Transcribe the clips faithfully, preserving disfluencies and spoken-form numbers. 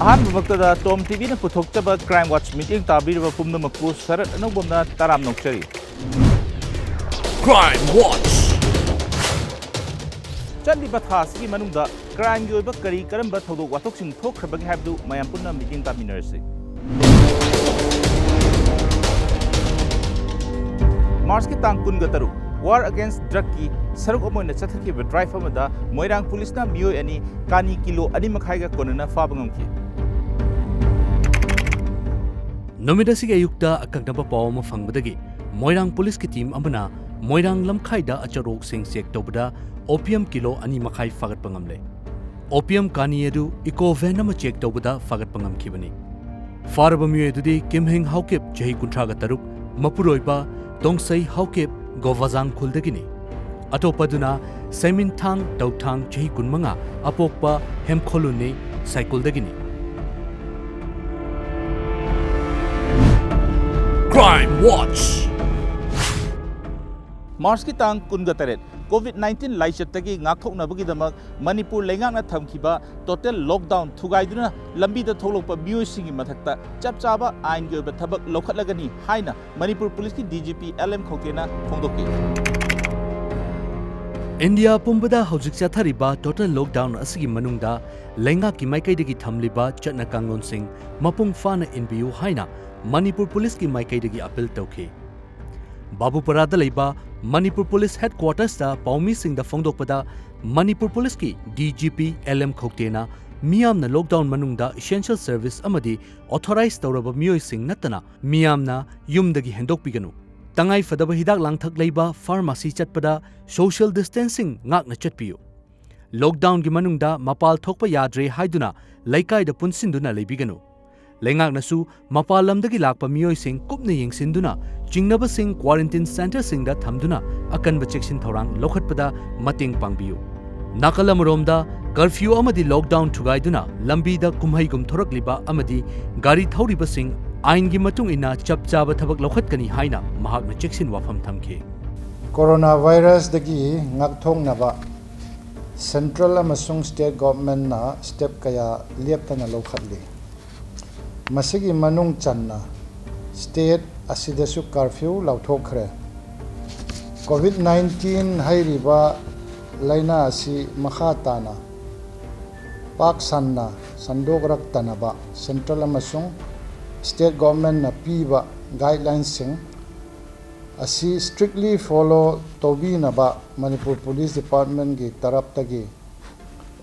ꯑꯍꯥꯟꯕꯃꯛꯇꯗ ꯇꯣꯝ ꯇꯤꯚꯤꯅ ꯄꯨꯊꯣꯛꯆꯕ Crime Watch ꯃꯤꯠꯌꯦꯡ ꯇꯥꯕꯤꯔꯤꯕ ꯄꯨꯝꯅꯃꯛꯄꯨ ꯁꯔꯠ ꯑꯅꯧꯕꯝꯅ ꯇꯔꯥꯝꯅ ꯑꯣꯛꯆꯔꯤ꯫ Crime Watch꯫ ꯆꯠꯂꯤꯕ ꯊꯥ ꯑꯁꯤꯒꯤ ꯃꯅꯨꯡꯗ crimeꯒꯤ ꯑꯣꯏꯕ ꯀꯔꯤ ꯀꯔꯝꯕ ꯊꯧꯗꯣꯛ ꯋꯥꯊꯣꯛꯁꯤꯡ ꯊꯣꯛꯈ꯭ꯔꯕꯒꯦ ꯍꯥꯏꯕꯗꯨ ꯃꯌꯥꯝ ꯄꯨꯟꯅ ꯃꯤꯠꯌꯦꯡ ꯇꯥꯃꯤꯟꯅꯔꯁꯤ꯫ ꯃꯥꯔꯆꯀꯤ ꯇꯥꯡ ꯀꯨꯟꯒ ꯇꯔꯨꯛ, War Against Drugꯀꯤ ꯁꯔꯨꯛ ꯑꯃ ꯑꯣꯏꯅ ꯆꯠꯊꯈꯤꯕ drive ꯑꯃꯗ ꯃꯣꯏꯔꯥꯡ ꯄꯨꯂꯤꯁꯅ ꯃꯤꯑꯣꯏ ꯑꯅꯤ ꯀꯥꯅꯤ ꯀꯤꯂꯣ ꯑꯅꯤ ꯃꯈꯥꯏꯒ ꯀꯣꯟꯅꯅ ꯐꯥꯕ ꯉꯝꯈꯤ꯫ ꯅꯨꯃꯤꯠ ꯑꯁꯤꯒꯤ ꯑꯌꯨꯛꯇ ꯑꯀꯛꯅꯕ ꯄꯥꯎ ꯑꯃ ꯐꯪꯕꯗꯒꯤ ꯃꯣꯏꯔꯥꯡ ꯄꯨꯂꯤꯁꯀꯤ team ꯑꯃꯅ ꯃꯣꯏꯔꯥꯡ ꯂꯝꯈꯥꯏꯗ ꯑꯆꯔꯣꯛꯁꯤꯡ check ꯇꯧꯕꯗ opium ꯀꯤꯂꯣ ꯑꯅꯤ ꯃꯈꯥꯏ ꯐꯥꯒꯠꯄ ꯉꯝꯂꯦ꯫ Opium ꯀꯥꯅꯤ ꯑꯗꯨ eco van ꯑꯃ check ꯇꯧꯕꯗ ꯐꯥꯒꯠꯄ ꯉꯝꯈꯤꯕꯅꯤ꯫ ꯐꯥꯔꯕ ꯃꯤꯑꯣꯏ ꯑꯗꯨꯗꯤ ꯀꯤꯝꯍꯦꯡ ꯍꯥꯎꯀꯤꯞ, ꯆꯍꯤ ꯀꯨꯟꯊ꯭ꯔꯥꯒ ꯇꯔꯨꯛ, ꯃꯄꯨꯔꯣꯏꯕ ꯇꯣꯡꯁꯩ ꯍꯥꯎꯀꯤꯞ, ꯒꯣꯕꯥꯖꯥꯡ ꯈꯨꯜꯗꯒꯤꯅꯤ꯫ ꯑꯇꯣꯞꯄꯗꯨꯅ ꯁꯦꯃꯤꯟꯊꯥꯡ ꯇꯧꯊꯥꯡ, ꯆꯍꯤ ꯀꯨꯟꯃꯉꯥ, ꯑꯄꯣꯛꯄ ꯍꯦꯝꯈꯣꯂꯨꯅꯤ, ꯁꯥꯏꯀꯨꯜꯗꯒꯤꯅꯤ꯫ Crime Watch꯫ ꯃꯥꯔꯆꯀꯤ ꯇꯥꯡ ꯀꯨꯟꯒ ꯇꯔꯦꯠ, COVID nineteen ꯂꯥꯏꯆꯠꯇꯒꯤ ꯉꯥꯛꯊꯣꯛꯅꯕꯒꯤꯗꯃꯛ ꯃꯅꯤꯄꯨꯔ ꯂꯩꯉꯥꯛꯅ ꯊꯝꯈꯤꯕ total lockdown ꯊꯨꯒꯥꯏꯗꯨꯅ ꯂꯝꯕꯤꯗ ꯊꯣꯛꯂꯛꯄ ꯃꯤꯑꯣꯏꯁꯤꯡꯒꯤ ꯃꯊꯛꯇ ꯆꯞ ꯆꯥꯕ ꯑꯥꯏꯟꯒꯤ ꯑꯣꯏꯕ ꯊꯕꯛ ꯂꯧꯈꯠꯂꯒꯅꯤ ꯍꯥꯏꯅ ꯃꯅꯤꯄꯨꯔ ꯄꯨꯂꯤꯁꯀꯤ DGP LM ꯈꯧꯇꯦꯅ ꯐꯣꯡꯗꯣꯛꯈꯤ꯫ ꯏꯟꯗꯤꯌꯥ ꯄꯨꯝꯕꯗ ꯍꯧꯖꯤꯛ ꯆꯠꯊꯔꯤꯕ total lockdown ꯑꯁꯤꯒꯤ ꯃꯅꯨꯡꯗ ꯂꯩꯉꯥꯛꯀꯤ ꯃꯥꯏꯀꯩꯗꯒꯤ ꯊꯝꯂꯤꯕ ꯆꯠꯅ ꯀꯥꯡꯂꯣꯟꯁꯤꯡ ꯃꯄꯨꯡ ꯐꯥꯅ ꯏꯟꯕꯤꯌꯨ ꯍꯥꯏꯅ ꯃꯅꯤꯄꯨꯔ ꯄꯨꯂꯤꯁꯀꯤ ꯃꯥꯏꯀꯩꯗꯒꯤ appeal ꯇꯧꯈꯤ꯫ ꯕꯥꯕꯨꯄꯥꯔꯥꯗ ꯂꯩꯕ ꯃꯅꯤꯄꯨꯔ ꯄꯨꯂꯤꯁ headquartersꯇ ꯄꯥꯎꯃꯤꯁꯤꯡꯗ ꯐꯣꯡꯗꯣꯛꯄꯗ ꯃꯅꯤꯄꯨꯔ ꯄꯨꯂꯤꯁꯀꯤ DGP LM ꯈꯧꯇꯦꯅ ꯃꯤꯌꯥꯝꯅ lockdown ꯃꯅꯨꯡꯗ essential service ꯑꯃꯗꯤ authorize ꯇꯧꯔꯕ ꯃꯤꯑꯣꯏꯁꯤꯡ ꯅꯠꯇꯅ ꯃꯤꯌꯥꯝꯅ ꯌꯨꯝꯗꯒꯤ ꯍꯦꯟꯗꯣꯛꯄꯤꯒꯅꯨ꯫ ꯇꯉꯥꯏ ꯐꯗꯕ ꯍꯤꯗꯥꯛ ꯂꯥꯡꯊꯛ ꯂꯩꯕ pharmacy ꯆꯠꯄꯗ social distancing ꯉꯥꯛꯅ ꯆꯠꯄꯤꯌꯨ꯫ Lockdownꯒꯤ ꯃꯅꯨꯡꯗ ꯃꯄꯥꯜ ꯊꯣꯛꯄ ꯌꯥꯗ꯭ꯔꯦ ꯍꯥꯏꯗꯨꯅ ꯂꯩꯀꯥꯏꯗ ꯄꯨꯟꯁꯤꯟꯗꯨꯅ ꯂꯩꯕꯤꯒꯅꯨ꯫ ꯂꯩꯉꯥꯛꯅꯁꯨ ꯃꯄꯥꯟ ꯂꯝꯗꯒꯤ ꯂꯥꯛꯄ ꯃꯤꯑꯣꯏꯁꯤꯡ ꯀꯨꯞꯅ ꯌꯦꯡꯁꯤꯟꯗꯨꯅ ꯆꯤꯡꯅꯕꯁꯤꯡ quarantine centreꯁꯤꯡꯗ ꯊꯝꯗꯨꯅ ꯑꯀꯟꯕ ꯆꯦꯛꯁꯤꯟ ꯊꯧꯔꯥꯡ ꯂꯧꯈꯠꯄꯗ ꯃꯇꯦꯡ ꯄꯥꯡꯕꯤꯌꯨ꯫ ꯅꯥꯀꯜ ꯑꯃꯔꯣꯝꯗ, curfew ꯑꯃꯗꯤ lockdown ꯊꯨꯒꯥꯏꯗꯨꯅ ꯂꯝꯕꯤꯗ ꯀꯨꯝꯍꯩꯒꯨꯝ ꯊꯣꯔꯛꯂꯤꯕ ꯑꯃꯗꯤ ꯒꯥꯔꯤ ꯊꯧꯔꯤꯕꯁꯤꯡ ꯑꯥꯏꯟꯒꯤ ꯃꯇꯨꯡ ꯏꯟꯅ ꯆꯞ ꯆꯥꯕ ꯊꯕꯛ ꯂꯧꯈꯠꯀꯅꯤ ꯍꯥꯏꯅ ꯃꯍꯥꯛꯅ ꯆꯦꯛꯁꯤꯟ ꯋꯥꯐꯝ ꯊꯝꯈꯤ꯫ Coronavirusꯗꯒꯤ ꯉꯥꯛꯊꯣꯛꯅꯕ Central ꯑꯃꯁꯨꯡ State Governmentꯅ step ꯀꯌꯥ ꯂꯦꯞꯇꯅ ꯂꯧꯈꯠꯂꯤ꯫ ꯃꯁꯤꯒꯤ ꯃꯅꯨꯡ ꯆꯟꯅ state ꯑꯁꯤꯗꯁꯨ curfew ꯂꯥꯎꯊꯣꯛꯈ꯭ꯔꯦ꯫ COVID nineteen ꯍꯥꯏꯔꯤꯕ ꯂꯥꯏꯅꯥ ꯑꯁꯤ ꯃꯈꯥ ꯇꯥꯅ ꯄꯥꯛ ꯁꯟꯅ ꯁꯟꯗꯣꯛꯂꯛꯇꯅꯕ Central ꯑꯃꯁꯨꯡ State Governmentꯅ ꯄꯤꯕ guidelinesꯁꯤꯡ ꯑꯁꯤ strictly follow ꯇꯧꯕꯤꯅꯕ Manipur Police Departmentꯀꯤ ꯇꯔꯞꯇꯒꯤ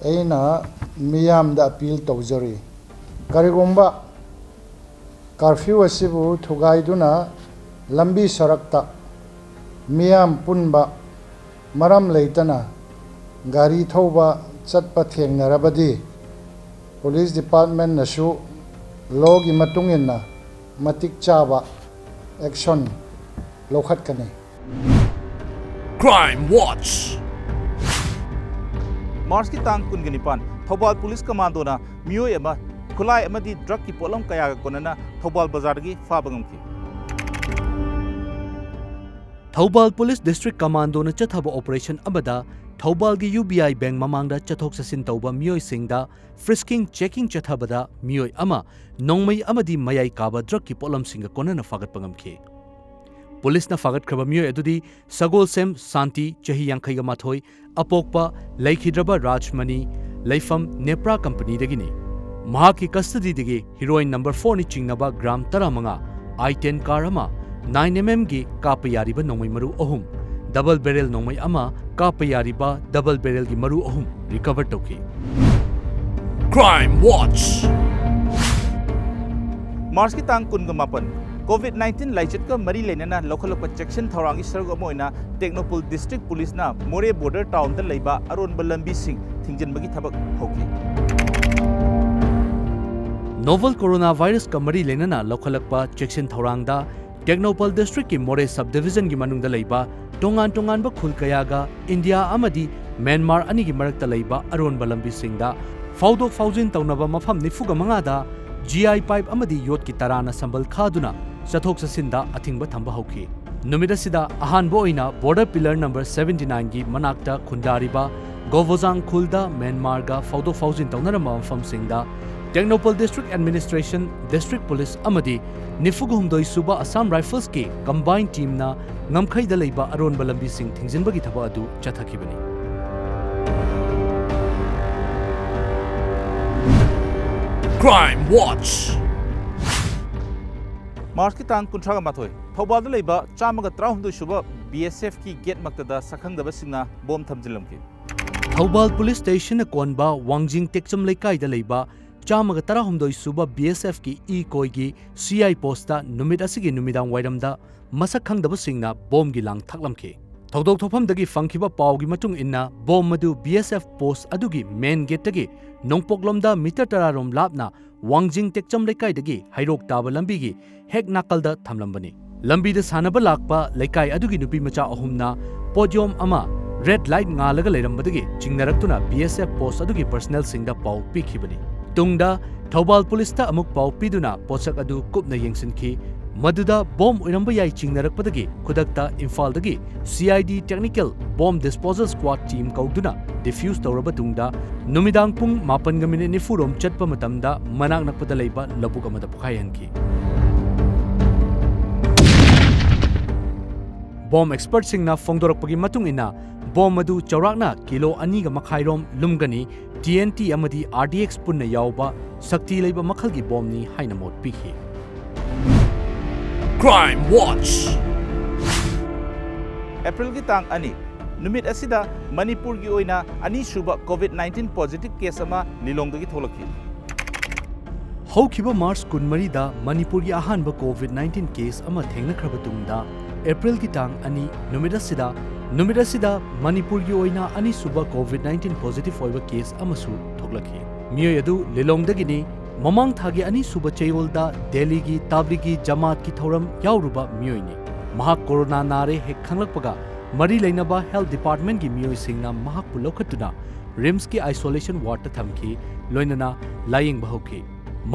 ꯑꯩꯅ ꯃꯤꯌꯥꯝꯗ appeal ꯇꯧꯖꯔꯤ꯫ ꯀꯔꯤꯒꯨꯝꯕ curfew ꯑꯁꯤꯕꯨ ꯊꯨꯒꯥꯏꯗꯨꯅ ꯂꯝꯕꯤ ꯁꯣꯔꯣꯛꯇ ꯃꯤꯌꯥꯝ ꯄꯨꯟꯕ, ꯃꯔꯝ ꯂꯩꯇꯅ ꯒꯥꯔꯤ ꯊꯧꯕ ꯆꯠꯄ ꯊꯦꯡꯅꯔꯕꯗꯤ, Police Departmentꯅꯁꯨ lawꯒꯤ ꯃꯇꯨꯡ ꯏꯟꯅ ꯃꯇꯤꯛ ꯆꯥꯕ action ꯂꯧꯈꯠꯀꯅꯤ꯫ Crime Watch꯫ ꯃꯥꯔꯆꯀꯤ ꯇꯥꯡ ꯀꯨꯟꯒ ꯅꯤꯄꯥꯟ, ꯊꯧꯕꯥꯜ ꯄꯨꯂꯤꯁ ꯀꯃꯥꯟꯗꯣꯅ ꯃꯤꯑꯣꯏ ꯑꯃ ꯈꯨꯠꯂꯥꯏ ꯑꯃꯗꯤ ꯗ꯭ꯔꯒꯀꯤ ꯄꯣꯠꯂꯝ ꯀꯌꯥꯒ ꯀꯣꯟꯅꯅ ꯊꯧꯕꯥꯜ ꯕꯖꯥꯔꯗꯒꯤ ꯐꯥꯕ ꯉꯝꯈꯤ꯫ ꯊꯧꯕꯥꯜ ꯄꯨꯂꯤꯁ ꯗꯤꯁꯇ꯭ꯔꯤꯛ ꯀꯃꯥꯟꯗꯣꯅ ꯆꯠꯊꯕ ꯑꯣꯄꯔꯦꯁꯟ ꯑꯃꯗ ꯊꯧꯕꯥꯜꯒꯤ ꯌꯨ ꯕꯤ ꯑꯥꯏ ꯕꯦꯡꯛ ꯃꯃꯥꯡꯗ ꯆꯠꯊꯣꯛ ꯆꯠꯁꯤꯟ ꯇꯧꯕ ꯃꯤꯑꯣꯏꯁꯤꯡꯗ frisking checking ꯆꯠꯊꯕꯗ ꯃꯤꯑꯣꯏ ꯑꯃ ꯅꯣꯡꯃꯩ ꯑꯃꯗꯤ ꯃꯌꯥꯏ ꯀꯥꯕ ꯗ꯭ꯔꯒꯀꯤ ꯄꯣꯠꯂꯝꯁꯤꯡꯒ ꯀꯣꯟꯅꯅ ꯐꯥꯒꯠꯄ ꯉꯝꯈꯤ꯫ ꯄꯨꯂꯤꯁꯅ ꯐꯥꯒꯠꯈ꯭ꯔꯕ ꯃꯤꯑꯣꯏ ꯑꯗꯨꯗꯤ ꯁꯒꯣꯜꯁꯦꯝ ꯁꯥꯟꯇꯤ, ꯆꯍꯤ ꯌꯥꯡꯈꯩꯒ ꯃꯥꯊꯣꯏ, ꯑꯄꯣꯛꯄ ꯂꯩꯈꯤꯗ꯭ꯔꯕ ꯔꯥꯖꯃꯅꯤ, ꯂꯩꯐꯝ ꯅꯦꯄ꯭ꯔꯥ ꯀꯝꯄꯅꯤꯗꯒꯤꯅꯤ꯫ ꯃꯍꯥꯛꯀꯤ ꯀꯁꯇꯗꯤꯗꯒꯤ ꯍꯤꯔꯣꯏꯟ ꯅꯝꯕꯔ ꯐꯣꯔꯅꯤ ꯆꯤꯡꯅꯕ ꯒ꯭ꯔꯥꯝ ꯇꯔꯥꯃꯉꯥ, ꯑꯥꯏ ꯇꯦꯟ ꯀꯥꯔ ꯑꯃ, ꯅꯥꯏꯟ ꯑꯦꯝ ꯑꯦꯝꯒꯤ ꯀꯥꯞꯄ ꯌꯥꯔꯤꯕ ꯅꯣꯡꯃꯩ ꯃꯔꯨ ꯑꯍꯨꯝ, ꯗꯕꯜ ꯕꯦꯔꯦꯜ ꯅꯣꯡꯃꯩ ꯑꯃ, ꯀꯥꯞꯄ ꯌꯥꯔꯤꯕ ꯗꯕꯜ ꯕꯦꯔꯦꯜꯒꯤ ꯃꯔꯨ ꯑꯍꯨꯝ ꯔꯤꯀꯚꯔ ꯇꯧꯈꯤ꯫ Crime Watch꯫ ꯃꯥꯔꯆꯀꯤ ꯇꯥꯡ ꯀꯨꯟꯒ ꯃꯥꯄꯟ, COVID nineteen ꯂꯥꯏꯆꯠꯀ ꯃꯔꯤ ꯂꯩꯅꯅ ꯂꯧꯈꯠꯂꯛꯄ ꯆꯦꯛꯁꯤꯟ ꯊꯧꯔꯥꯡꯒꯤ ꯁꯔꯨꯛ ꯑꯃ ꯑꯣꯏꯅ ꯇꯦꯡꯅꯧꯄꯜ ꯗꯤꯁꯇ꯭ꯔꯤꯛ ꯄꯨꯂꯤꯁꯅ ꯃꯣꯔꯦ ꯕꯣꯔꯗꯔ ꯇꯥꯎꯟꯗ ꯂꯩꯕ ꯑꯔꯣꯟꯕ ꯂꯝꯕꯤꯁꯤꯡ ꯊꯤꯡꯖꯤꯟꯕꯒꯤ ꯊꯕꯛ ꯍꯧꯈꯤ꯫ ꯅꯣꯚꯦꯜ ꯀꯣꯔꯣꯅꯥ ꯚꯥꯏꯔꯁꯀ ꯃꯔꯤ ꯂꯩꯅꯅ ꯂꯧꯈꯠꯂꯛꯄ ꯆꯦꯛꯁꯤꯟ ꯊꯧꯔꯥꯡꯗ ꯇꯦꯡꯅꯧꯄꯜ ꯗꯤꯁꯇ꯭ꯔꯤꯛꯀꯤ ꯃꯣꯔꯦ ꯁꯕ ꯗꯤꯚꯤꯖꯟꯒꯤ ꯃꯅꯨꯡꯗ ꯂꯩꯕ ꯇꯣꯉꯥꯟ ꯇꯣꯉꯥꯟꯕ ꯈꯨꯜ ꯀꯌꯥꯒ ꯏꯟꯗꯤꯌꯥ ꯑꯃꯗꯤ ꯃ꯭ꯌꯥꯟꯃꯥꯔ ꯑꯅꯤꯒꯤ ꯃꯔꯛꯇ ꯂꯩꯕ ꯑꯔꯣꯟꯕ ꯂꯝꯕꯤꯁꯤꯡꯗ ꯐꯥꯎꯗꯣꯛ ꯐꯥꯎꯖꯤꯟ ꯇꯧꯅꯕ ꯃꯐꯝ ꯅꯤꯐꯨꯒ ꯃꯉꯥꯗ ꯖꯤ ꯑꯥꯏ ꯄꯥꯏꯞ ꯑꯃꯗꯤ ꯌꯣꯠꯀꯤ ꯇꯔꯥꯅ ꯁꯝꯕꯜ ꯈꯥꯗꯨꯅ ꯆꯠꯊꯣꯛ ꯆꯠꯁꯤꯟꯗ ꯑꯊꯤꯡꯕ ꯊꯝꯕ ꯍꯧꯈꯤ꯫ ꯅꯨꯃꯤꯠ ꯑꯁꯤꯗ ꯑꯍꯥꯟꯕ ꯑꯣꯏꯅ ꯕꯣꯔꯗꯔ ꯄꯤꯂꯔ ꯅꯝꯕꯔ ꯁꯚꯦꯟꯇꯤ ꯅꯥꯏꯟꯒꯤ ꯃꯅꯥꯛꯇ ꯈꯨꯟꯗꯥꯔꯤꯕ ꯒꯣꯕꯣꯖꯥꯡ ꯈꯨꯜꯗ ꯃ꯭ꯌꯥꯟꯃꯥꯔꯒ ꯐꯥꯎꯗꯣꯛ ꯐꯥꯎꯖꯤꯟ ꯇꯧꯅꯔꯝꯕ ꯃꯐꯝꯁꯤꯡꯗ Tengnoupal District Administration, District Police ꯑꯃꯗꯤ ꯅꯤꯐꯨ ꯍꯨꯝꯗꯣꯏ ꯁꯨꯕ Assam Riflesꯀꯤ combined teamꯅ ꯉꯝꯈꯩꯗ ꯂꯩꯕ ꯑꯔꯣꯟꯕ ꯂꯝꯕꯤꯁꯤꯡ ꯊꯤꯡꯖꯤꯟꯕꯒꯤ ꯊꯕꯛ ꯑꯗꯨ ꯆꯠꯊꯈꯤꯕꯅꯤ꯫ Crime Watch꯫ ꯃꯥꯔꯆꯀꯤ ꯇꯥꯡ ꯀꯨꯟꯊ꯭ꯔꯥꯒ ꯃꯥꯊꯣꯏ, ꯊꯧꯕꯥꯜꯗ ꯂꯩꯕ ꯆꯥꯝꯃꯒ ꯇꯔꯥꯍꯨꯝꯗꯣꯏ ꯁꯨꯕ BSFꯀꯤ gate ꯃꯛꯇꯗ ꯁꯛꯈꯪꯗꯕꯁꯤꯡꯅ ꯕꯣꯝ ꯊꯝꯖꯤꯜꯂꯝꯈꯤ꯫ ꯊꯧꯕꯥꯜ Police Stationꯅ ꯀꯣꯟꯕ ꯋꯥꯡꯖꯤꯡ ꯇꯦꯛꯆꯝ ꯂꯩꯀꯥꯏꯗ ꯂꯩꯕ ꯆꯥꯝꯃꯒ ꯇꯔꯥꯍꯨꯝꯗꯣꯏ ꯁꯨꯕ BSFꯀꯤ ꯏ ꯀꯣꯏꯒꯤ CI postꯇ ꯅꯨꯃꯤꯠ ꯑꯁꯤꯒꯤ ꯅꯨꯃꯤꯗꯥꯡ ꯋꯥꯏꯔꯝꯗ ꯃꯁꯛ ꯈꯪꯗꯕꯁꯤꯡꯅ ꯕꯣꯝꯒꯤ ꯂꯥꯡ ꯊꯥꯛꯂꯝꯈꯤ꯫ ꯊꯧꯗꯣꯛ ꯊꯣꯛꯐꯝꯗꯒꯤ ꯐꯪꯈꯤꯕ ꯄꯥꯎꯒꯤ ꯃꯇꯨꯡ ꯏꯟꯅ, ꯕꯣꯝ ꯑꯗꯨ BSF post ꯑꯗꯨꯒꯤ main gateꯇꯒꯤ ꯅꯣꯡꯄꯣꯛꯂꯣꯝꯗ meter ꯇꯔꯥ ꯔꯣꯝ ꯂꯥꯞꯅ ꯋꯥꯡꯖꯤꯡ ꯇꯦꯛꯆꯝ ꯂꯩꯀꯥꯏꯗꯒꯤ ꯍꯩꯔꯣꯛ ꯇꯥꯕ ꯂꯝꯕꯤꯒꯤ ꯍꯦꯛ ꯅꯥꯀꯜꯗ ꯊꯝꯂꯝꯕꯅꯤ꯫ ꯂꯝꯕꯤꯗ ꯁꯥꯟꯅꯕ ꯂꯥꯛꯄ ꯂꯩꯀꯥꯏ ꯑꯗꯨꯒꯤ ꯅꯨꯄꯤ ꯃꯆꯥ ꯑꯍꯨꯝꯅ ꯄꯣꯠꯌꯣꯝ ꯑꯃ red light ꯉꯥꯜꯂꯒ ꯂꯩꯔꯝꯕꯗꯒꯤ ꯆꯤꯡꯅꯔꯛꯇꯨꯅ BSF post ꯑꯗꯨꯒꯤ personnelꯁꯤꯡꯗ ꯄꯥꯎ ꯄꯤꯈꯤꯕꯅꯤ꯫ ꯇꯨꯡꯗ ꯊꯧꯕꯥꯜ Policeꯇ ꯑꯃꯨꯛ ꯄꯥꯎ ꯄꯤꯗꯨꯅ ꯄꯣꯠꯁꯛ ꯑꯗꯨ ꯀꯨꯞꯅ ꯌꯦꯡꯁꯤꯟꯈꯤ꯫ ꯃꯗꯨꯗ ꯕꯣꯝ ꯑꯣꯏꯔꯝꯕ ꯌꯥꯏ ꯆꯤꯡꯅꯔꯛꯄꯗꯒꯤ ꯈꯨꯗꯛꯇ ꯏꯝꯐꯥꯜꯗꯒꯤ CID Technical Bomb Disposal Squad team ꯀꯧꯗꯨꯅ defuse ꯇꯧꯔꯕ ꯇꯨꯡꯗ, ꯅꯨꯃꯤꯗꯥꯡ ꯄꯨꯡ ꯃꯥꯄꯟꯒ minute ꯅꯤꯐꯨ ꯔꯣꯝ ꯆꯠꯄ ꯃꯇꯝꯗ ꯃꯅꯥꯛ ꯅꯛꯄꯗ ꯂꯩꯕ ꯂꯧꯕꯨꯛ ꯑꯃꯗ ꯄꯣꯈꯥꯏꯍꯟꯈꯤ꯫ Bomb expertꯁꯤꯡꯅ ꯐꯣꯡꯗꯣꯔꯛꯄꯒꯤ ꯃꯇꯨꯡ ꯏꯟꯅ, ꯕꯣꯝ ꯑꯗꯨ ꯆꯥꯎꯔꯥꯛꯅ ꯀꯤꯂꯣ ꯑꯅꯤꯒ ꯃꯈꯥꯏ ꯔꯣꯝ ꯂꯨꯝꯒꯅꯤ, TNT ꯑꯃꯗꯤ RDX ꯄꯨꯟꯅ ꯌꯥꯎꯕ ꯁꯛꯇꯤ ꯂꯩꯕ ꯃꯈꯜꯒꯤ ꯕꯣꯝꯅꯤ ꯍꯥꯏꯅ ꯃꯣꯠ ꯄꯤꯈꯤ꯫ Crime Watch꯫ ꯑꯦꯄ꯭ꯔꯤꯜꯒꯤ ꯇꯥꯡ ꯑꯅꯤ, ꯅꯨꯃꯤꯠ ꯑꯁꯤꯗ ꯃꯅꯤꯄꯨꯔꯒꯤ ꯑꯣꯏꯅ ꯑꯅꯤꯁꯨꯕ COVID nineteen positive case ꯑꯃ ꯂꯤꯂꯣꯡꯗꯒꯤ ꯊꯣꯛꯂꯛꯈꯤ꯫ ꯍꯧꯈꯤꯕ ꯃꯥꯔꯆ ꯀꯨꯟꯃꯔꯤꯗ ꯃꯅꯤꯄꯨꯔꯒꯤ ꯑꯍꯥꯟꯕ COVID nineteen case ꯑꯃ ꯊꯦꯡꯅꯈ꯭ꯔꯕ ꯇꯨꯡꯗ, ꯑꯦꯄ꯭ꯔꯤꯜꯒꯤ ꯇꯥꯡ ꯑꯅꯤ ꯅꯨꯃꯤꯠ ꯑꯁꯤꯗ, ꯅꯨꯃꯤꯠ ꯑꯁꯤꯗ ꯃꯅꯤꯄꯨꯔꯒꯤ ꯑꯣꯏꯅ ꯑꯅꯤꯁꯨꯕ COVID nineteen positive ꯑꯣꯏꯕ case ꯑꯃꯁꯨ ꯊꯣꯛꯂꯛꯈꯤ꯫ ꯃꯤꯑꯣꯏ ꯑꯗꯨ ꯂꯤꯂꯣꯡꯗꯒꯤꯅꯤ꯫ ꯃꯃꯥꯡ ꯊꯥꯒꯤ ꯑꯅꯤꯁꯨꯕ ꯆꯌꯣꯜꯗ ꯗꯦꯜꯂꯤꯒꯤ ꯇꯕ꯭ꯂꯤꯒꯤ ꯖꯃꯥꯠꯀꯤ ꯊꯧꯔꯝ ꯌꯥꯎꯔꯨꯕ ꯃꯤꯑꯣꯏꯅꯤ꯫ ꯃꯍꯥꯛ ꯀꯣꯔꯣꯅꯥ ꯅꯥꯔꯦ ꯍꯦꯛ ꯈꯪꯂꯛꯄꯒ, ꯃꯔꯤ ꯂꯩꯅꯕ health departmentꯀꯤ ꯃꯤꯑꯣꯏꯁꯤꯡꯅ ꯃꯍꯥꯛꯄꯨ ꯂꯧꯈꯠꯇꯨꯅ RIMSꯀꯤ isolation wardꯇ ꯊꯝꯈꯤ, ꯂꯣꯏꯅꯅ ꯂꯥꯌꯦꯡꯕ ꯍꯧꯈꯤ꯫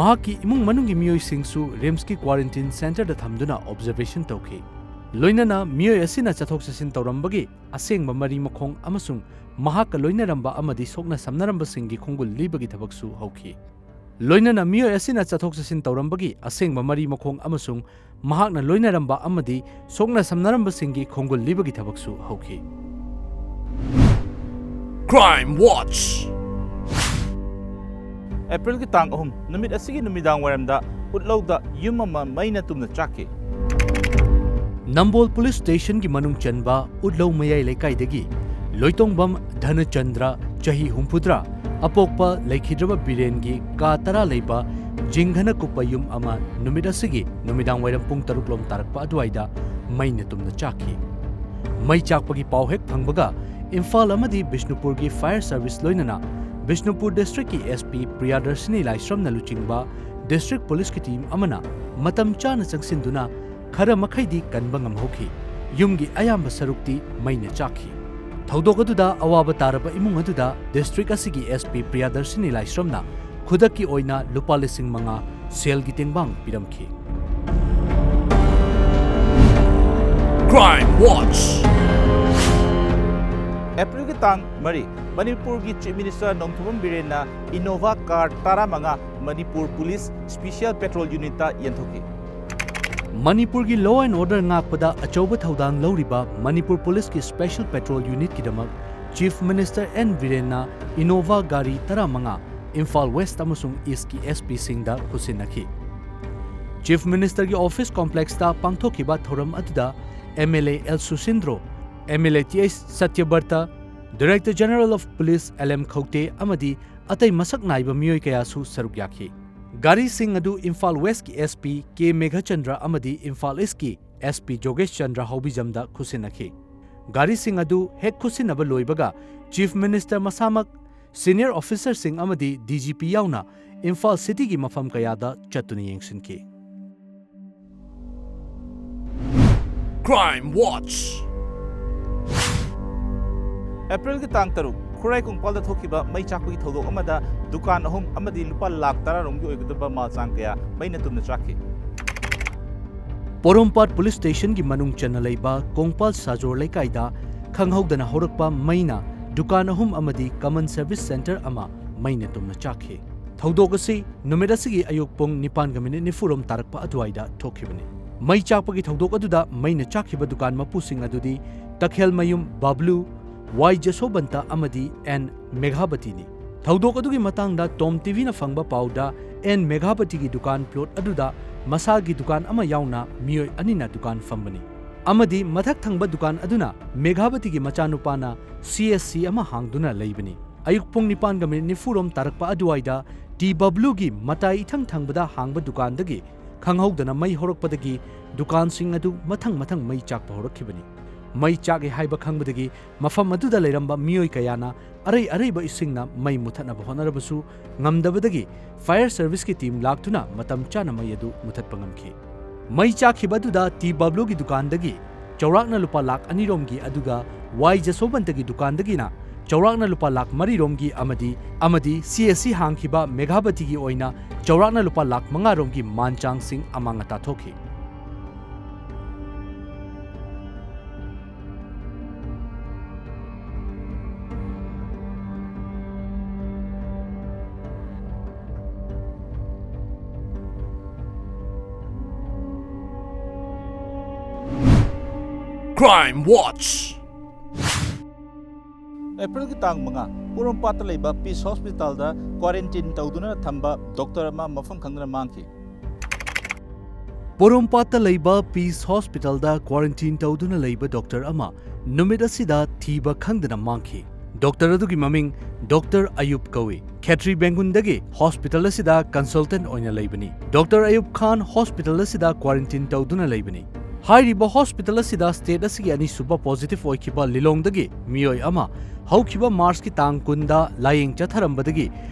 ꯃꯍꯥꯛꯀꯤ ꯏꯃꯨꯡ ꯃꯅꯨꯡꯒꯤ ꯃꯤꯑꯣꯏꯁꯤꯡꯁꯨ RIMSꯀꯤ quarantine centreꯗ ꯊꯝꯗꯨꯅ observation ꯇꯧꯈꯤ꯫ ꯂꯣꯏꯅꯅ ꯃꯤꯑꯣꯏ ꯑꯁꯤꯅ ꯆꯠꯊꯣꯛ ꯆꯠꯁꯤꯟ ꯇꯧꯔꯝꯕꯒꯤ ꯑꯁꯦꯡꯕ ꯃꯔꯤ ꯃꯈꯣꯡ ꯑꯃꯁꯨꯡ ꯃꯍꯥꯛꯀ ꯂꯣꯏꯅꯔꯝꯕ ꯑꯃꯗꯤ ꯁꯣꯛꯅ ꯁꯝꯅꯔꯝꯕꯁꯤꯡꯒꯤ ꯈꯣꯡꯒꯨꯜ ꯂꯤꯕꯒꯤ ꯊꯕꯛꯁꯨ ꯍꯧꯈꯤ꯫ ꯂꯣꯏꯅꯅ ꯃꯤꯑꯣꯏ ꯑꯁꯤꯅ ꯆꯠꯊꯣꯛ ꯆꯠꯁꯤꯟ ꯇꯧꯔꯝꯕꯒꯤ ꯑꯁꯦꯡꯕ ꯃꯔꯤ ꯃꯈꯣꯡ ꯑꯃꯁꯨꯡ ꯃꯍꯥꯛꯅ ꯂꯣꯏꯅꯔꯝꯕ ꯑꯃꯗꯤ ꯁꯣꯛꯅ ꯁꯝꯅꯔꯝꯕꯁꯤꯡꯒꯤ ꯈꯣꯡꯒꯨꯜ ꯂꯤꯕꯒꯤ ꯊꯕꯛꯁꯨ ꯍꯧꯈꯤ꯫ Crime Watch꯫ ꯑꯦꯄ꯭ꯔꯤꯜꯒꯤ ꯇꯥꯡ ꯑꯍꯨꯝ ꯅꯨꯃꯤꯠ ꯑꯁꯤꯒꯤ ꯅꯨꯃꯤꯗꯥꯡ ꯋꯥꯏꯔꯝꯗ ꯎꯠꯂꯧꯗ ꯌꯨꯝ ꯑꯃ ꯃꯩꯅ ꯇꯨꯝꯅ ꯆꯥꯛꯈꯤ꯫ ꯅꯝꯕꯣꯜ ꯄꯨꯂꯤꯁ ꯁ꯭ꯇꯦꯁꯟꯒꯤ ꯃꯅꯨꯡ ꯆꯟꯕ ꯎꯠꯂꯧ ꯃꯌꯥꯏ ꯂꯩꯀꯥꯏꯗꯒꯤ ꯂꯣꯏꯇꯣꯡꯕꯝ ꯙꯅꯆꯟꯗ꯭ꯔ, ꯆꯍꯤ ꯍꯨꯝꯐꯨꯇꯔꯥ, ꯑꯄꯣꯛꯄ ꯂꯩꯈꯤꯗ꯭ꯔꯕ ꯕꯤꯔꯦꯟꯒꯤ ꯀꯥ ꯇꯔꯥ ꯂꯩꯕ ꯖꯤꯡꯒꯅ ꯀꯨꯞꯄ ꯌꯨꯝ ꯑꯃ ꯅꯨꯃꯤꯠ ꯑꯁꯤꯒꯤ ꯅꯨꯃꯤꯗꯥꯡ ꯋꯥꯏꯔꯝ ꯄꯨꯡ ꯇꯔꯨꯛ ꯂꯣꯝ ꯇꯥꯔꯛꯄ ꯑꯗꯨꯋꯥꯏꯗ ꯃꯩꯅ ꯇꯨꯝꯅ ꯆꯥꯛꯈꯤ꯫ ꯃꯩ ꯆꯥꯛꯄꯒꯤ ꯄꯥꯎ ꯍꯦꯛ ꯐꯪꯕꯒ ꯏꯝꯐꯥꯜ ꯑꯃꯗꯤ ꯕꯤꯁꯅꯨꯄꯨꯔꯒꯤ ꯐꯥꯌꯔ ꯁꯔꯚꯤꯁ ꯂꯣꯏꯅꯅ ꯕꯤꯁꯅꯨꯄꯨꯔ ꯗꯤꯁꯇ꯭ꯔꯤꯛꯀꯤ SP ꯄ꯭ꯔꯤꯌꯥꯗꯔꯁꯤꯅꯤ ꯂꯥꯏꯁ꯭ꯔꯝꯅ ꯂꯨꯆꯤꯡꯕ ꯗꯤꯁꯇ꯭ꯔꯤꯛ ꯄꯨꯂꯤꯁꯀꯤ ꯇꯤꯝ ꯑꯃꯅ ꯃꯇꯝ ꯆꯥꯅ ꯆꯪꯁꯤꯟꯗꯨꯅ ꯈꯔ ꯃꯈꯩꯗꯤ ꯀꯟꯕ ꯉꯝꯍꯧꯈꯤ꯫ ꯌꯨꯝꯒꯤ ꯑꯌꯥꯝꯕ ꯁꯔꯨꯛꯇꯤ ꯃꯩꯅ ꯆꯥꯛꯈꯤ꯫ ꯊꯧꯗꯣꯛ ꯑꯗꯨꯗ ꯑꯋꯥꯕ ꯇꯥꯔꯕ ꯏꯃꯨꯡ ꯑꯗꯨꯗ ꯗꯤꯁꯇ꯭ꯔꯤꯛ ꯑꯁꯤꯒꯤ SP ꯄ꯭ꯔꯤꯌꯥꯗꯔꯁꯤꯅꯤ ꯂꯥꯏꯁ꯭ꯔꯝꯅ ꯈꯨꯗꯛꯀꯤ ꯑꯣꯏꯅ ꯂꯨꯄꯥ ꯂꯤꯁꯤꯡ ꯃꯉꯥ ꯁꯦꯜꯒꯤ ꯇꯦꯡꯕꯥꯡ ꯄꯤꯔꯝꯈꯤ꯫ Crime Watch꯫ ꯑꯦꯄ꯭ꯔꯤꯜꯒꯤ ꯇꯥꯡ ꯃꯔꯤ, ꯃꯅꯤꯄꯨꯔꯒꯤ ꯆꯤꯐ ꯃꯤꯅꯤꯁꯇꯔ ꯅꯣꯡꯊꯣꯝꯕꯝ ꯕꯤꯔꯦꯟꯅ ꯏꯅꯣꯚꯥ ꯀꯥꯔ ꯇꯔꯥꯃꯉꯥ ꯃꯅꯤꯄꯨꯔ ꯄꯨꯂꯤꯁ ꯁ꯭ꯄꯦꯁꯤꯌꯦꯜ ꯄꯦꯇ꯭ꯔꯣꯜ ꯌꯨꯅꯤꯠꯇ ꯌꯦꯟꯊꯣꯛꯈꯤ꯫ ꯃꯅꯤꯄꯨꯔꯒꯤ law and order ꯉꯥꯛꯄꯗ ꯑꯆꯧꯕ ꯊꯧꯗꯥꯡ ꯂꯧꯔꯤꯕ ꯃꯅꯤꯄꯨꯔ ꯄꯨꯂꯤꯁꯀꯤ ꯁ꯭ꯄꯦꯁꯤꯌꯦꯜ ꯄꯦꯇ꯭ꯔꯣꯜ ꯌꯨꯅꯤꯠꯀꯤꯗꯃꯛ ꯆꯤꯐ ꯃꯤꯅꯤꯁꯇꯔ ꯑꯦꯟ ꯕꯤꯔꯦꯟꯅ ꯏꯅꯣꯚꯥ ꯒꯥꯔꯤ ꯇꯔꯥꯃꯉꯥ ꯏꯝꯐꯥꯜ ꯋꯦꯁ꯭ꯠ ꯑꯃꯁꯨꯡ ꯏꯁ꯭ꯠꯀꯤ SPꯁꯤꯡꯗ ꯈꯨꯠꯁꯤꯟꯅꯈꯤ꯫ ꯆꯤꯐ ꯃꯤꯅꯤꯁꯇꯔꯒꯤ ꯑꯣꯐꯤꯁ ꯀꯣꯝꯄ꯭ꯂꯦꯛꯁꯇ ꯄꯥꯡꯊꯣꯛꯈꯤꯕ ꯊꯧꯔꯝ ꯑꯗꯨꯗ MLA L Susindro, MLA T H Satyabrata, director general of police L M Khaute ꯑꯃꯗꯤ ꯑꯇꯩ ꯃꯁꯛ ꯅꯥꯏꯕ ꯃꯤꯑꯣꯏ ꯀꯌꯥꯁꯨ ꯁꯔꯨꯛ ꯌꯥꯈꯤ꯫ ꯒꯥꯔꯤꯁꯤꯡ ꯑꯗꯨ ꯏꯝꯐꯥꯜ ꯋꯦꯁ꯭ꯠꯀꯤ SP ꯀꯦ ꯃꯦꯘꯆꯟꯗ꯭ꯔ ꯑꯃꯗꯤ ꯏꯝꯐꯥꯜ ꯏꯁ꯭ꯠꯀꯤ SP ꯖꯣꯒꯦꯁ ꯆꯟꯗ꯭ꯔ ꯍꯥꯎꯕꯤꯖꯝꯗ ꯈꯨꯠꯁꯤꯟꯅꯈꯤ꯫ ꯒꯥꯔꯤꯁꯤꯡ ꯑꯗꯨ ꯍꯦꯛ ꯈꯨꯠꯁꯤꯟꯅꯕ ꯂꯣꯏꯕꯒ ꯆꯤꯐ ꯃꯤꯅꯤꯁꯇꯔ ꯃꯁꯥꯃꯛ, ꯁꯤꯅꯤꯌꯔ ꯑꯣꯐꯤꯁꯔꯁꯤꯡ ꯑꯃꯗꯤ DGP ꯌꯥꯎꯅ ꯏꯝꯐꯥꯜ ꯁꯤꯇꯤꯒꯤ ꯃꯐꯝ ꯀꯌꯥꯗ ꯆꯠꯇꯨꯅ ꯌꯦꯡꯁꯤꯟꯈꯤ꯫ Crime Watch꯫ ꯑꯦꯄ꯭ꯔꯤꯜꯒꯤ ꯇꯥꯡ ꯇꯔꯨꯛ, ꯈꯨꯔꯥꯏ ꯀꯣꯡꯄꯥꯜꯗ ꯊꯣꯛꯈꯤꯕ ꯃꯩ ꯆꯥꯛꯄꯒꯤ ꯊꯧꯗꯣꯛ ꯑꯃꯗ ꯗꯨꯀꯥꯟ ꯑꯍꯨꯝ ꯑꯃꯗꯤ ꯂꯨꯄꯥ ꯂꯥꯈ ꯇꯔꯥ ꯔꯣꯝꯒꯤ ꯑꯣꯏꯒꯗꯕ ꯃꯥꯜ ꯆꯥꯡ ꯀꯌꯥ ꯃꯩꯅ ꯇꯨꯝꯅ ꯆꯥꯛꯈꯤ꯫ ꯄꯣꯔꯣꯝꯄꯥꯠ ꯄꯨꯂꯤꯁ ꯁ꯭ꯇꯦꯁꯟꯒꯤ ꯃꯅꯨꯡ ꯆꯟꯅ ꯂꯩꯕ ꯀꯣꯡꯄꯥꯜ ꯁꯥꯖꯣꯔ ꯂꯩꯀꯥꯏꯗ ꯈꯪꯍꯧꯗꯅ ꯍꯧꯔꯛꯄ ꯃꯩꯅ ꯗꯨꯀꯥꯟ ꯑꯍꯨꯝ ꯑꯃꯗꯤ ꯀꯃꯟ ꯁꯔꯚꯤꯁ ꯁꯦꯟꯇꯔ ꯑꯃ ꯃꯩꯅ ꯇꯨꯝꯅ ꯆꯥꯛꯈꯤ꯫ ꯊꯧꯗꯣꯛ ꯑꯁꯤ ꯅꯨꯃꯤꯠ ꯑꯁꯤꯒꯤ ꯑꯌꯨꯛ ꯄꯨꯡ ꯅꯤꯄꯥꯟꯒ ꯃꯤꯅꯤꯠ ꯅꯤꯐꯨꯔꯣꯝ ꯇꯥꯔꯛꯄ ꯑꯗꯨꯋꯥꯏꯗ ꯊꯣꯛꯈꯤꯕꯅꯤ꯫ ꯃꯩ ꯆꯥꯛꯄꯒꯤ ꯊꯧꯗꯣꯛ ꯑꯗꯨꯗ ꯃꯩꯅ ꯆꯥꯛꯈꯤꯕ ꯗꯨꯀꯥꯟ ꯃꯄꯨꯁꯤꯡ ꯑꯗꯨꯗꯤ ꯇꯈꯦꯜꯃꯌꯨꯝ ꯕꯥꯕ꯭ꯂꯨ, ꯋꯥꯏ ꯖꯁꯣꯕꯟꯇ ꯑꯃꯗꯤ ꯑꯦꯟ ꯃꯦꯘꯥꯕꯇꯤꯅꯤ꯫ ꯊꯧꯗꯣꯛ ꯑꯗꯨꯒꯤ ꯃꯇꯥꯡꯗ ꯇꯣꯝ ꯇꯤꯚꯤꯅ ꯐꯪꯕ ꯄꯥꯎꯗ, ꯑꯦꯟ ꯃꯦꯘꯥꯕꯇꯤꯒꯤ ꯗꯨꯀꯥꯟ ꯄ꯭ꯂꯣꯠ ꯑꯗꯨꯗ ꯃꯁꯥꯒꯤ ꯗꯨꯀꯥꯟ ꯑꯃ ꯌꯥꯎꯅ ꯃꯤꯑꯣꯏ ꯑꯅꯤꯅ ꯗꯨꯀꯥꯟ ꯐꯝꯕꯅꯤ ꯑꯃꯗꯤ ꯃꯊꯛ ꯊꯪꯕ ꯗꯨꯀꯥꯟ ꯑꯗꯨꯅ ꯃꯦꯘꯥꯕꯇꯤꯒꯤ ꯃꯆꯥꯅꯨꯄꯥꯅ ꯁꯤ ꯑꯦꯁ ꯁꯤ ꯑꯃ ꯍꯥꯡꯗꯨꯅ ꯂꯩꯕꯅꯤ꯫ ꯑꯌꯨꯛ ꯄꯨꯡ ꯅꯤꯄꯥꯟꯒ ꯃꯤꯅꯤꯠ ꯅꯤꯐꯨꯔꯣꯝ ꯇꯥꯔꯛꯄ ꯑꯗꯨꯋꯥꯏꯗ ꯇꯤ ꯕꯕ꯭ꯂꯨꯒꯤ ꯃꯇꯥꯏ ꯏꯊꯪ ꯊꯪꯕꯗ ꯍꯥꯡꯕ ꯗꯨꯀꯥꯟꯗꯒꯤ ꯈꯪꯍꯧꯗꯅ ꯃꯩ ꯍꯧꯔꯛꯄꯗꯒꯤ ꯗꯨꯀꯥꯟꯁꯤꯡ ꯑꯗꯨ ꯃꯊꯪ ꯃꯊꯪ ꯃꯩ ꯆꯥꯛꯄ ꯍꯧꯔꯛꯈꯤꯕꯅꯤ꯫ ꯃꯩ ꯆꯥꯛꯑꯦ ꯍꯥꯏꯕ ꯈꯪꯕꯗꯒꯤ ꯃꯐꯝ ꯑꯗꯨꯗ ꯂꯩꯔꯝꯕ ꯃꯤꯑꯣꯏ ꯀꯌꯥꯅ ꯑꯔꯩ ꯑꯔꯩꯕ ꯏꯁꯤꯡꯅ ꯃꯩ ꯃꯨꯊꯠꯅꯕ ꯍꯣꯠꯅꯔꯕꯁꯨ ꯉꯝꯗꯕꯗꯒꯤ ꯐꯥꯌꯔ ꯁꯔꯚꯤꯁꯀꯤ ꯇꯤꯝ ꯂꯥꯛꯇꯨꯅ ꯃꯇꯝ ꯆꯥꯅ ꯃꯩ ꯑꯗꯨ ꯃꯨꯊꯠꯄ ꯉꯝꯈꯤ꯫ ꯃꯩ ꯆꯥꯛꯈꯤꯕ ꯑꯗꯨꯗ ꯇꯤ ꯕꯕ꯭ꯂꯨꯒꯤ ꯗꯨꯀꯥꯟꯗꯒꯤ ꯆꯥꯎꯔꯥꯛꯅ ꯂꯨꯄꯥ ꯂꯥꯈ ꯑꯅꯤꯔꯣꯝꯒꯤ, ꯑꯗꯨꯒ ꯋꯥꯏ ꯖꯁꯣꯕꯟꯇꯒꯤ ꯗꯨꯀꯥꯟꯗꯒꯤꯅ ꯆꯥꯎꯔꯥꯛꯅ ꯂꯨꯄꯥ ꯂꯥꯈ ꯃꯔꯤꯔꯣꯝꯒꯤ ꯑꯃꯗꯤ, ꯑꯃꯗꯤ ꯁꯤ ꯑꯦꯁ ꯁꯤ ꯍꯥꯡꯈꯤꯕ ꯃꯦꯘꯥꯕꯇꯤꯒꯤ ꯑꯣꯏꯅ ꯆꯥꯎꯔꯥꯛꯅ ꯂꯨꯄꯥ ꯂꯥꯈ ꯃꯉꯥꯔꯣꯝꯒꯤ ꯃꯥꯟ ꯆꯥꯡꯁꯤꯡ ꯑꯃꯥꯡ ꯑꯇꯥ ꯊꯣꯛꯈꯤ꯫ Crime Watch꯫ ꯑꯦꯄ꯭ꯔꯤꯜꯒꯤ ꯇꯥꯡ ꯃꯉꯥ, ꯄꯣꯔꯣꯝꯄꯥꯠꯇ ꯂꯩꯕ ꯄꯤꯁ ꯍꯣꯁꯄꯤꯇꯥꯜꯗ ꯀ꯭ꯋꯥꯔꯦꯟꯇꯤꯟ ꯇꯧꯗꯨꯅ ꯊꯝꯕ ꯗꯣꯛꯇꯔ ꯑꯃ ꯃꯐꯝ ꯈꯪꯗꯅ ꯃꯥꯡꯈꯤ꯫ ꯄꯣꯔꯣꯝꯄꯥꯠꯇ ꯂꯩꯕ ꯄꯤꯁ ꯍꯣꯁꯄꯤꯇꯥꯜꯗ ꯀ꯭ꯋꯥꯔꯦꯟꯇꯤꯟ ꯇꯧꯗꯨꯅ ꯂꯩꯕ ꯗꯣꯛꯇꯔ ꯑꯃ ꯅꯨꯃꯤꯠ ꯑꯁꯤꯗ ꯊꯤꯕ ꯈꯪꯗꯅ ꯃꯥꯡꯈꯤ꯫ ꯗꯣꯛꯇꯔ ꯑꯗꯨꯒꯤ ꯃꯃꯤꯡ ꯗꯣꯛꯇꯔ ꯑꯌꯨꯕ ꯀꯧꯏ꯫ ꯈꯦꯇ꯭ꯔꯤ ꯕꯦꯡꯒꯨꯟꯗꯒꯤ ꯍꯣꯁꯄꯤꯇꯥꯜ ꯑꯁꯤꯗ ꯀꯟꯁꯜꯇꯦꯟꯠ ꯑꯣꯏꯅ ꯂꯩꯕꯅꯤ꯫ ꯗꯣꯛꯇꯔ ꯑꯌꯨꯕ ꯈꯥꯟ ꯍꯣꯁꯄꯤꯇꯥꯜ ꯑꯁꯤꯗ ꯀ꯭ꯋꯥꯔꯦꯟꯇꯤꯟ ꯇꯧꯗꯨꯅ ꯂꯩꯕꯅꯤ꯫ ꯍꯥꯏꯔꯤꯕ ꯍꯣꯁꯄꯤꯇꯥꯜ ꯑꯁꯤꯗ ꯁ꯭ꯇꯦꯠ ꯑꯁꯤꯒꯤ ꯑꯅꯤꯁꯨꯕ ꯄꯣꯖꯤꯇꯤꯚ ꯑꯣꯏꯈꯤꯕ ꯂꯤꯂꯣꯡꯗꯒꯤ ꯃꯤꯑꯣꯏ ꯑꯃ ꯍꯧꯈꯤꯕ ꯃꯥꯔꯆꯀꯤ ꯇꯥꯡ ꯀꯨꯟꯗ ꯂꯥꯌꯦꯡ ꯆꯠꯊꯔꯝꯕꯗꯒꯤ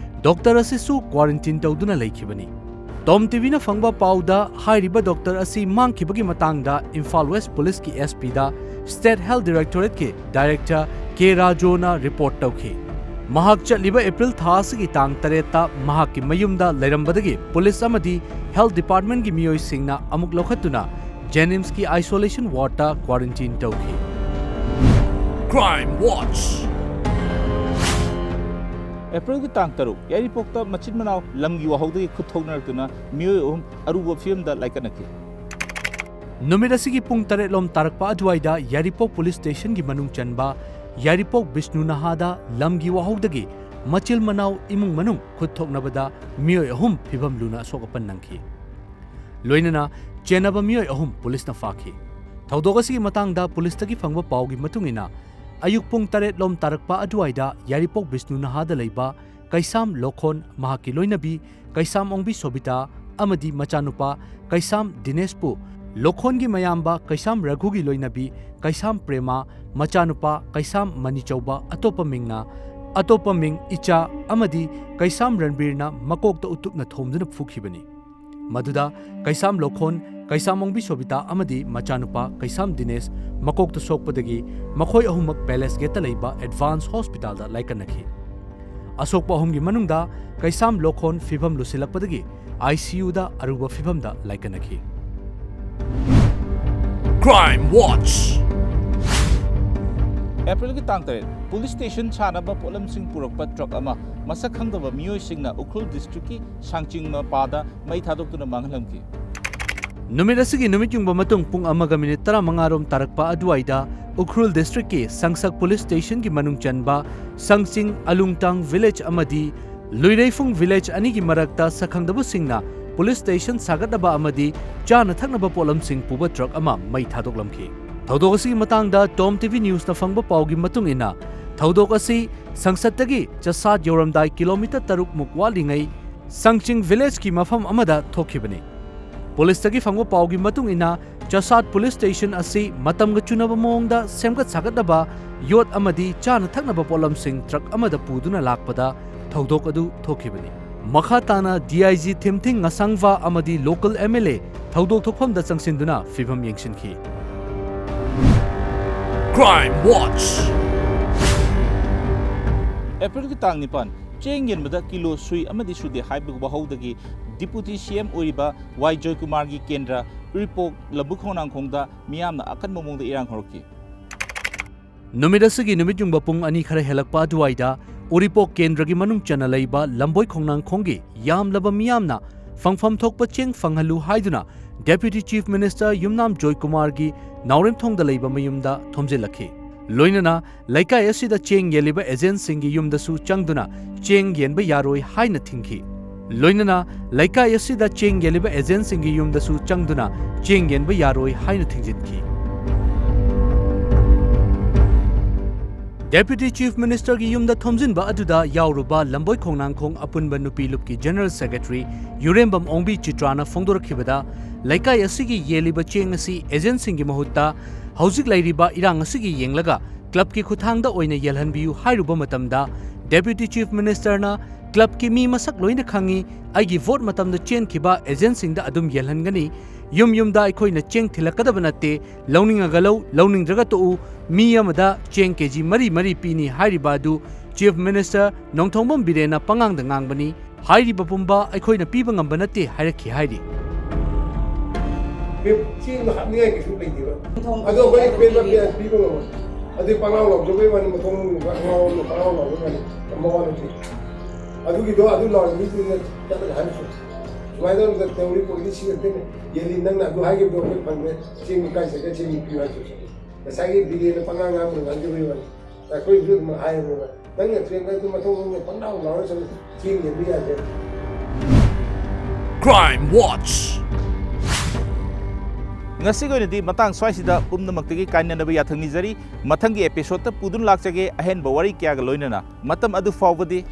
ꯗꯣꯛꯇꯔ ꯑꯁꯤꯁꯨ ꯀ꯭ꯋꯥꯔꯦꯟꯇꯤꯟ ꯇꯧꯗꯨꯅ ꯂꯩꯈꯤꯕꯅꯤ꯫ ꯇꯣꯝ ꯇꯤꯚꯤꯅ ꯐꯪꯕ ꯄꯥꯎꯗ, ꯍꯥꯏꯔꯤꯕ ꯗꯣꯛꯇꯔ ꯑꯁꯤ ꯃꯥꯡꯈꯤꯕꯒꯤ ꯃꯇꯥꯡꯗ ꯏꯝꯐꯥꯜ ꯋꯦꯁ ꯄꯨꯂꯤꯁꯀꯤ ꯑꯦꯁ ꯄꯤꯗ ꯁ꯭ꯇꯦꯠ ꯍꯦꯜꯊ ꯗꯤꯔꯦꯛꯇꯣꯔꯦꯠꯀꯤ ꯗꯥꯏꯔꯦꯛꯇꯔ ꯀꯦ ꯔꯥꯖꯣꯅ ꯔꯤꯄꯣꯔꯠ ꯇꯧꯈꯤ꯫ ꯃꯍꯥꯛ ꯆꯠꯂꯤꯕ ꯑꯦꯄ꯭ꯔꯤꯜ ꯊꯥ ꯑꯁꯤꯒꯤ ꯇꯥꯡ ꯇꯔꯦꯠꯇ ꯃꯍꯥꯛꯀꯤ ꯃꯌꯨꯝꯗ ꯂꯩꯔꯝꯕꯗꯒꯤ ꯄꯨꯂꯤꯁ ꯑꯃꯗꯤ ꯍꯦꯜꯊ ꯗꯤꯄꯥꯔꯠꯃꯦꯟꯠꯀꯤ ꯃꯤꯑꯣꯏꯁꯤꯡꯅ ꯑꯃꯨꯛ ꯂꯧꯈꯠꯇꯨꯅ ꯖꯦꯅꯤꯝꯁꯀꯤ ꯑꯥꯏꯁꯣꯂꯦꯁꯟ ꯋꯥꯔꯗꯇ ꯀ꯭ꯋꯥꯔꯦꯟꯇꯤꯟ ꯇꯧꯈꯤ꯫ Crime Watch꯫ ꯑꯦꯄ꯭ꯔꯤꯜꯒꯤ ꯇꯥꯡ ꯇꯔꯨꯛ, ꯌꯥꯏꯔꯤꯄꯣꯛꯇ ꯃꯆꯤꯟ ꯃꯅꯥꯎ ꯂꯝꯒꯤ ꯋꯥꯍꯧꯗꯒꯤ ꯈꯨꯠ ꯊꯣꯛꯅꯔꯛꯇꯨꯅ ꯃꯤꯑꯣꯏ ꯑꯍꯨꯝ ꯑꯔꯨꯕ ꯐꯤꯕꯝꯗ ꯂꯥꯏꯀꯠꯅꯈꯤ꯫ ꯅꯨꯃꯤꯠ ꯑꯁꯤꯒꯤ ꯄꯨꯡ ꯇꯔꯦꯠ ꯂꯣꯝ ꯇꯥꯔꯛꯄ ꯑꯗꯨꯋꯥꯏꯗ ꯌꯥꯏꯔꯤꯄꯣꯛ ꯄꯨꯂꯤꯁ ꯁ꯭ꯇꯦꯁꯟꯒꯤ ꯃꯅꯨꯡ ꯆꯟꯕ ꯌꯥꯏꯔꯤꯄꯣꯛ ꯕꯤꯁꯅꯨ ꯅꯍꯥꯗ ꯂꯝꯒꯤ ꯋꯥꯍꯧꯗꯒꯤ ꯃꯆꯤꯜ ꯃꯅꯥꯎ ꯏꯃꯨꯡ ꯃꯅꯨꯡ ꯈꯨꯠ ꯊꯣꯛꯅꯕꯗ ꯃꯤꯑꯣꯏ ꯑꯍꯨꯝ ꯐꯤꯕꯝ ꯂꯨꯅ ꯑꯁꯣꯛ ꯑꯄꯟ ꯅꯪꯈꯤ꯫ ꯂꯣꯏꯅꯅ ꯆꯦꯟꯅꯕ ꯃꯤꯑꯣꯏ ꯑꯍꯨꯝ ꯄꯨꯂꯤꯁꯅ ꯐꯥꯈꯤ꯫ ꯊꯧꯗꯣꯛ ꯑꯁꯤꯒꯤ ꯃꯇꯥꯡꯗ ꯄꯨꯂꯤꯁꯇꯒꯤ ꯐꯪꯕ ꯄꯥꯎꯒꯤ ꯃꯇꯨꯡ ꯏꯟꯅ, ꯑꯌꯨꯛ ꯄꯨꯡ ꯇꯔꯦꯠ ꯂꯣꯝ ꯇꯥꯔꯛꯄ ꯑꯗꯨꯋꯥꯏꯗ ꯌꯥꯏꯔꯤꯄꯣꯛ ꯕꯤꯁꯅꯨ ꯅꯍꯥꯗ ꯂꯩꯕ ꯀꯩꯁꯥꯝ ꯂꯣꯈꯣꯟ, ꯃꯍꯥꯛꯀꯤ ꯂꯣꯏꯅꯕꯤ ꯀꯩꯁꯥꯝ ꯑꯣꯡꯕꯤ ꯁꯣꯕꯤꯇꯥ ꯑꯃꯗꯤ ꯃꯆꯥꯅꯨꯄꯥ ꯀꯩꯁꯥꯝ ꯗꯤꯅꯦꯁꯄꯨ ꯂꯣꯈꯣꯟꯒꯤ ꯃꯌꯥꯝꯕ ꯀꯩꯁꯥꯝ ꯔꯘꯨꯒꯤ ꯂꯣꯏꯅꯕꯤ ꯀꯩꯁꯥꯝ ꯄ꯭ꯔꯦꯃꯥ, ꯃꯆꯥꯅꯨꯄꯥ ꯀꯩꯁꯥꯝ ꯃꯅꯤꯆꯧꯕ, ꯑꯇꯣꯞꯄ ꯃꯤꯡꯅ, ꯑꯇꯣꯞꯄ ꯃꯤꯡ ꯏꯆꯥ ꯑꯃꯗꯤ ꯀꯩꯁꯥꯝ ꯔꯟꯕꯤꯔꯅ ꯃꯀꯣꯛꯇ ꯎꯇꯨꯞꯅ ꯊꯣꯝꯗꯨꯅ ꯐꯨꯈꯤꯕꯅꯤ꯫ ꯃꯗꯨꯗ ꯀꯩꯁꯥꯝ ꯂꯣꯈꯣꯟ, ꯀꯩꯁꯥꯝ ꯑꯣꯡꯕꯤ ꯁꯣꯕꯤꯇꯥ ꯑꯃꯗꯤ ꯃꯆꯥꯅꯨꯄꯥ ꯀꯩꯁꯥꯝ ꯗꯤꯅꯦꯁ ꯃꯀꯣꯛꯇ ꯁꯣꯛꯄꯗꯒꯤ ꯃꯈꯣꯏ ꯑꯍꯨꯝꯃꯛ ꯄꯦꯂꯦꯁ ꯒꯦꯠꯇ ꯂꯩꯕ ꯑꯦꯗꯚꯥꯟꯁ ꯍꯣꯁꯄꯤꯇꯥꯜꯗ ꯂꯥꯏꯀꯠꯅꯈꯤ꯫ ꯑꯁꯣꯛꯄ ꯑꯍꯨꯝꯒꯤ ꯃꯅꯨꯡꯗ ꯀꯩꯁꯥꯝ ꯂꯣꯈꯣꯟ ꯐꯤꯚꯝ ꯂꯨꯁꯤꯜꯂꯛꯄꯗꯒꯤ ꯑꯥꯏ ꯁꯤ ꯌꯨꯗ ꯑꯔꯨꯕ ꯐꯤꯚꯝꯗ ꯂꯥꯏꯀꯠꯅꯈꯤ꯫ Crime Watch꯫ ꯑꯦꯄ꯭ꯔꯤꯜꯒꯤ ꯇꯥꯡ ꯇꯔꯦꯠ, ꯄꯨꯂꯤꯁ ꯁ꯭ꯇꯦꯁꯟ ꯁꯥꯟꯅꯕ ꯄꯣꯠꯂꯝꯁꯤꯡ ꯄꯨꯔꯛꯄ ꯇ꯭ꯔꯛ ꯑꯃ ꯃꯁꯛ ꯈꯪꯗꯕ ꯃꯤꯑꯣꯏꯁꯤꯡꯅ ꯎꯈ꯭ꯔꯨꯜ ꯗꯤꯁꯇ꯭ꯔꯤꯛꯀꯤ ꯁꯥꯡꯆꯤꯡ ꯃꯄꯥꯗ ꯃꯩ ꯊꯥꯗꯣꯛꯇꯨꯅ ꯃꯥꯡꯍꯜꯂꯝꯈꯤ꯫ ꯅꯨꯃꯤꯠ ꯑꯁꯤꯒꯤ ꯅꯨꯃꯤꯠ ꯌꯨꯡꯕ ꯃꯇꯨꯡ ꯄꯨꯡ ꯑꯃꯒ ꯃꯤꯅꯤꯠ ꯇꯔꯥꯃꯉꯥ ꯔꯣꯝ ꯇꯥꯔꯛꯄ ꯑꯗꯨꯋꯥꯏꯗ ꯎꯈ꯭ꯔꯨꯜ ꯗꯤꯁꯇ꯭ꯔꯤꯛꯀꯤ ꯁꯪꯁꯛ ꯄꯨꯂꯤꯁ ꯁ꯭ꯇꯦꯁꯟꯒꯤ ꯃꯅꯨꯡ ꯆꯟꯕ ꯁꯪꯆꯤꯡ ꯑꯂꯨꯡꯇꯥꯡ ꯚꯤꯂꯦꯖ ꯑꯃꯗꯤ ꯂꯨꯏꯔꯩꯐꯨꯡ ꯚꯤꯂꯦꯖ ꯑꯅꯤꯒꯤ ꯃꯔꯛꯇ ꯁꯛꯈꯪꯗꯕꯁꯤꯡꯅ ꯄꯨꯂꯤꯁ ꯁ꯭ꯇꯦꯁꯟ ꯁꯥꯒꯠꯅꯕ ꯑꯃꯗꯤ ꯆꯥꯅ ꯊꯛꯅꯕ ꯄꯣꯠꯂꯝꯁꯤꯡ ꯄꯨꯕ ꯇ꯭ꯔꯛ ꯑꯃ ꯃꯩ ꯊꯥꯗꯣꯛꯂꯝꯈꯤ꯫ ꯊꯧꯗꯣꯛ ꯑꯁꯤꯒꯤ ꯃꯇꯥꯡꯗ ꯇꯣꯝ ꯇꯤꯚꯤ ꯅ꯭ꯌꯨꯁꯅ ꯐꯪꯕ ꯄꯥꯎꯒꯤ ꯃꯇꯨꯡ ꯏꯟꯅ, ꯊꯧꯗꯣꯛ ꯑꯁꯤ ꯁꯪꯁꯠꯇꯒꯤ ꯆꯁꯥꯠ ꯌꯧꯔꯝꯗꯥꯏ ꯀꯤꯂꯣꯃꯤꯇꯔ ꯇꯔꯨꯛ ꯃꯨꯛ ꯋꯥꯠꯂꯤꯉꯩ ꯁꯪꯆꯤꯡ ꯚꯤꯂꯦꯖꯀꯤ ꯃꯐꯝ ꯑꯃꯗ ꯊꯣꯛꯈꯤꯕꯅꯤ꯫ ꯄꯨꯂꯤꯁꯇꯒꯤ ꯐꯪꯕ ꯄꯥꯎꯒꯤ ꯃꯇꯨꯡ ꯏꯟꯅ, ꯆꯁꯥꯠ ꯄꯨꯂꯤꯁ ꯁ꯭ꯇꯦꯁꯟ ꯑꯁꯤ ꯃꯇꯝꯒ ꯆꯨꯅꯕ ꯃꯑꯣꯡꯗ ꯁꯦꯝꯒꯠ ꯁꯥꯒꯠꯅꯕ ꯌꯣꯠ ꯑꯃꯗꯤ ꯆꯥꯅ ꯊꯛꯅꯕ ꯄꯣꯠꯂꯝꯁꯤꯡ ꯇ꯭ꯔꯛ ꯑꯃꯗ ꯄꯨꯗꯨꯅ ꯂꯥꯛꯄꯗ ꯊꯧꯗꯣꯛ ꯑꯗꯨ ꯊꯣꯛꯈꯤꯕꯅꯤ꯫ ꯃꯈꯥ ꯇꯥꯅ ꯗꯤ ꯑꯥꯏ ꯖꯤ ꯊꯤꯝꯊꯤꯡ ꯉꯁꯥꯡꯚꯥ ꯑꯃꯗꯤ ꯂꯣꯀꯦꯜ ꯑꯦꯝ ꯑꯦꯜ ꯑꯦ ꯊꯧꯗꯣꯛ ꯊꯣꯛꯐꯝꯗ ꯆꯪꯁꯤꯟꯗꯨꯅ ꯐꯤꯚꯝ ꯌꯦꯡꯁꯤꯟꯈꯤ꯫ Crime Watch꯫ ꯑꯦꯄ꯭ꯔꯤꯜꯒꯤ ꯇꯥꯡ ꯅꯤꯄꯥꯟ, ꯆꯦꯡ ꯌꯦꯟꯕꯗ ꯀꯤꯂꯣ ꯁꯨꯏ ꯑꯃꯗꯤ ꯁꯨꯗꯦ ꯍꯥꯏꯕ ꯋꯥꯍꯧꯗꯒꯤ ꯗꯤꯄꯨꯇꯤ ꯁꯤ ꯑꯦꯝ ꯑꯣꯏꯔꯤꯕ ꯋꯥꯏ ꯖꯣꯏꯀꯨꯃꯥꯔꯒꯤ ꯀꯦꯟꯗ꯭ꯔ ꯎꯔꯤꯄꯣꯛ ꯂꯝꯕꯣꯏ ꯈꯣꯡꯅꯥꯡꯈꯣꯡꯗ ꯃꯤꯌꯥꯝꯅ ꯑꯀꯟꯕ ꯃꯑꯣꯡꯗ ꯏꯔꯥꯡ ꯍꯧꯔꯛꯈꯤ꯫ ꯅꯨꯃꯤꯠ ꯑꯁꯤꯒꯤ ꯅꯨꯃꯤꯠ ꯌꯨꯡꯕ ꯄꯨꯡ ꯑꯅꯤ ꯈꯔ ꯍꯦꯜꯂꯛꯄ ꯑꯗꯨꯋꯥꯏꯗ ꯎꯔꯤꯄꯣꯛ ꯀꯦꯟꯗ꯭ꯔꯒꯤ ꯃꯅꯨꯡ ꯆꯟꯅ ꯂꯩꯕ ꯂꯝꯕꯣꯏ ꯈꯣꯡꯅꯥꯡꯈꯣꯡꯒꯤ ꯌꯥꯝꯂꯕ ꯃꯤꯌꯥꯝꯅ ꯐꯪꯐꯝ ꯊꯣꯛꯄ ꯆꯦꯡ ꯐꯪꯍꯜꯂꯨ ꯍꯥꯏꯗꯨꯅ Deputy Chief Minister ꯌꯨꯝꯅꯥꯝ ꯖꯣꯏꯀꯨꯃꯥꯔꯒꯤ ꯅꯥꯎꯔꯦꯝꯊꯣꯡꯗ ꯂꯩꯕ ꯃꯌꯨꯝꯗ ꯊꯣꯝꯖꯤꯜꯂꯛꯈꯤ꯫ ꯂꯣꯏꯅꯅ ꯂꯩꯀꯥꯏ ꯑꯁꯤꯗ ꯆꯦꯡ ꯌꯦꯜꯂꯤꯕ agentꯁꯤꯡꯒꯤ ꯌꯨꯝꯗꯁꯨ ꯆꯪꯗꯨꯅ ꯆꯦꯡ ꯌꯦꯟꯕ ꯌꯥꯔꯣꯏ ꯍꯥꯏꯅ ꯊꯤꯡꯈꯤ꯫ ꯂꯣꯏꯅꯅ ꯂꯩꯀꯥꯏ ꯑꯁꯤꯗ ꯆꯦꯡ ꯌꯦꯜꯂꯤꯕ agentꯁꯤꯡꯒꯤ ꯌꯨꯝꯗꯁꯨ ꯆꯪꯗꯨꯅ ꯆꯦꯡ ꯌꯦꯟꯕ ꯌꯥꯔꯣꯏ ꯍꯥꯏꯅ ꯊꯤꯡꯖꯤꯟꯈꯤ꯫ Deputy Chief Ministerꯒꯤ ꯌꯨꯝꯗ ꯊꯣꯝꯖꯤꯟꯕ ꯑꯗꯨꯗ ꯌꯥꯎꯔꯨꯕ ꯂꯝꯕꯣꯏ ꯈꯣꯡꯅꯥꯡꯈꯣꯡ ꯑꯄꯨꯟꯕ ꯅꯨꯄꯤ ꯂꯨꯞꯀꯤ General Secretary ꯌꯨꯔꯦꯝꯕꯝ ꯑꯣꯡꯕꯤ ꯆꯤꯇ꯭ꯔꯥꯅ ꯐꯣꯡꯗꯣꯔꯛꯈꯤꯕꯗ, ꯂꯩꯀꯥꯏ ꯑꯁꯤꯒꯤ ꯌꯦꯜꯂꯤꯕ ꯆꯦꯡ ꯑꯁꯤ agentꯁꯤꯡꯒꯤ ꯃꯍꯨꯠꯇ ꯍꯧꯖꯤꯛ ꯂꯩꯔꯤꯕ ꯏꯔꯥꯡ ꯑꯁꯤꯒꯤ ꯌꯦꯡꯂꯒ clubꯀꯤ ꯈꯨꯠꯊꯥꯡꯗ ꯑꯣꯏꯅ ꯌꯦꯜꯍꯟꯕꯤꯌꯨ ꯍꯥꯏꯔꯨꯕ ꯃꯇꯝꯗ, Deputy Chief Ministerꯅ clubꯀꯤ ꯃꯤ ꯃꯁꯛ ꯂꯣꯏꯅ ꯈꯪꯏ, ꯑꯩꯒꯤ vote ꯃꯇꯝꯗ ꯆꯦꯟꯈꯤꯕ agentꯁꯤꯡꯗ ꯑꯗꯨꯝ ꯌꯦꯜꯍꯟꯒꯅꯤ, ꯌꯨꯝ ꯌꯨꯝꯗ ꯑꯩꯈꯣꯏꯅ ꯆꯦꯡ ꯊꯤꯜꯂꯛꯀꯗꯕ ꯅꯠꯇꯦ, ꯂꯧꯅꯤꯡꯉꯒ ꯂꯧ, ꯂꯧꯅꯤꯡꯗ꯭ꯔꯒ ꯇꯣꯛꯎ, ꯃꯤ ꯑꯃꯗ ꯆꯦꯡ KG ꯃꯔꯤ ꯃꯔꯤ ꯄꯤꯅꯤ ꯍꯥꯏꯔꯤꯕ ꯑꯗꯨ Chief Minister ꯅꯣꯡꯊꯣꯝꯕꯝ ꯕꯤꯔꯦꯟꯅ ꯄꯉꯥꯡꯗ ꯉꯥꯡꯕꯅꯤ꯫ ꯍꯥꯏꯔꯤꯕ ꯄꯨꯝꯕ ꯑꯩꯈꯣꯏꯅ ꯄꯤꯕ ꯉꯝꯕ ꯅꯠꯇꯦ ꯍꯥꯏꯔꯛꯈꯤ ꯍꯥꯏꯔꯤ꯫ ꯆꯦꯡꯗꯣ ꯍꯥꯞꯅꯤꯡꯉꯥꯏ ꯀꯩꯁꯨ ꯂꯩꯇꯦꯕ꯫ ꯑꯗꯣ ꯑꯩꯈꯣꯏ ꯄꯦꯟꯕ ꯄꯤꯕ ꯉꯝꯃꯣꯏ꯫ ꯑꯗꯨꯗꯤ ꯄꯪꯂꯥꯎ ꯂꯥꯎꯖꯕꯩ ꯋꯥꯅꯤ, ꯃꯊꯣꯡ ꯃꯔꯝ ꯈꯪꯗꯅ ꯄꯪꯂꯥꯎ ꯂꯥꯎꯕꯩ ꯋꯥꯅꯤ, ꯃꯋꯥ ꯂꯧꯗꯦ꯫ ꯑꯗꯨꯒꯤꯗꯣ ꯑꯗꯨ ꯂꯥꯎꯔꯤ ꯃꯤꯗꯨꯅ ꯆꯠꯂꯒ ꯍꯥꯏꯔꯁꯨ, ꯁꯨꯃꯥꯏꯅ ꯇꯧꯔꯒ ꯇꯧꯔꯤ ꯄꯣꯠꯁꯤ ꯁꯤ ꯅꯠꯇꯦꯅꯦ, ꯌꯦꯜꯂꯤ ꯅꯪꯅ ꯑꯗꯨ ꯍꯥꯏꯈꯤꯕꯗꯣ ꯑꯩꯈꯣꯏ ꯐꯪꯗ꯭ꯔꯦ, ꯆꯦꯡꯗꯣ ꯀꯥꯏ ꯆꯠꯈ꯭ꯔꯦ, ꯆꯦꯡꯗꯣ ꯄꯤꯌꯨ ꯍꯥꯏꯔꯁꯨ꯫ ꯉꯁꯥꯏꯒꯤ ꯕꯤꯔꯦꯟꯅ ꯄꯉꯥꯡ ꯉꯥꯡꯕꯗꯣ ꯉꯥꯡꯖꯕꯩ ꯋꯥꯅꯤ꯫ ꯑꯩꯈꯣꯏꯁꯨ ꯑꯗꯨꯝ ꯍꯥꯏꯌꯦꯕ, ꯅꯪꯅ ꯇ꯭ꯔꯦꯟꯗ ꯑꯗꯨꯝ ꯃꯊꯣꯡ ꯃꯔꯝ ꯄꯪꯂꯥꯎ ꯂꯥꯎꯔ ꯆꯠꯂꯨ, ꯆꯦꯡ ꯌꯦꯟꯕ ꯌꯥꯗꯦ꯫ Crime Watch꯫ ꯉꯁꯤꯒꯤ ꯑꯣꯏꯅꯗꯤ ꯃꯇꯥꯡ ꯁ꯭ꯋꯥꯏꯁꯤꯗ ꯄꯨꯝꯅꯃꯛꯇꯒꯤ ꯀꯥꯏꯅꯅꯕ ꯌꯥꯊꯪ ꯅꯤꯖꯔꯤ꯫ ꯃꯊꯪꯒꯤ episodeꯇ ꯄꯨꯗꯨꯅ ꯂꯥꯛꯆꯒꯦ ꯑꯍꯦꯟꯕ ꯋꯥꯔꯤ ꯀꯌꯥꯒ ꯂꯣꯏꯅꯅ꯫ ꯃꯇꯝ ꯑꯗꯨ ꯐꯥꯎꯕꯗꯤ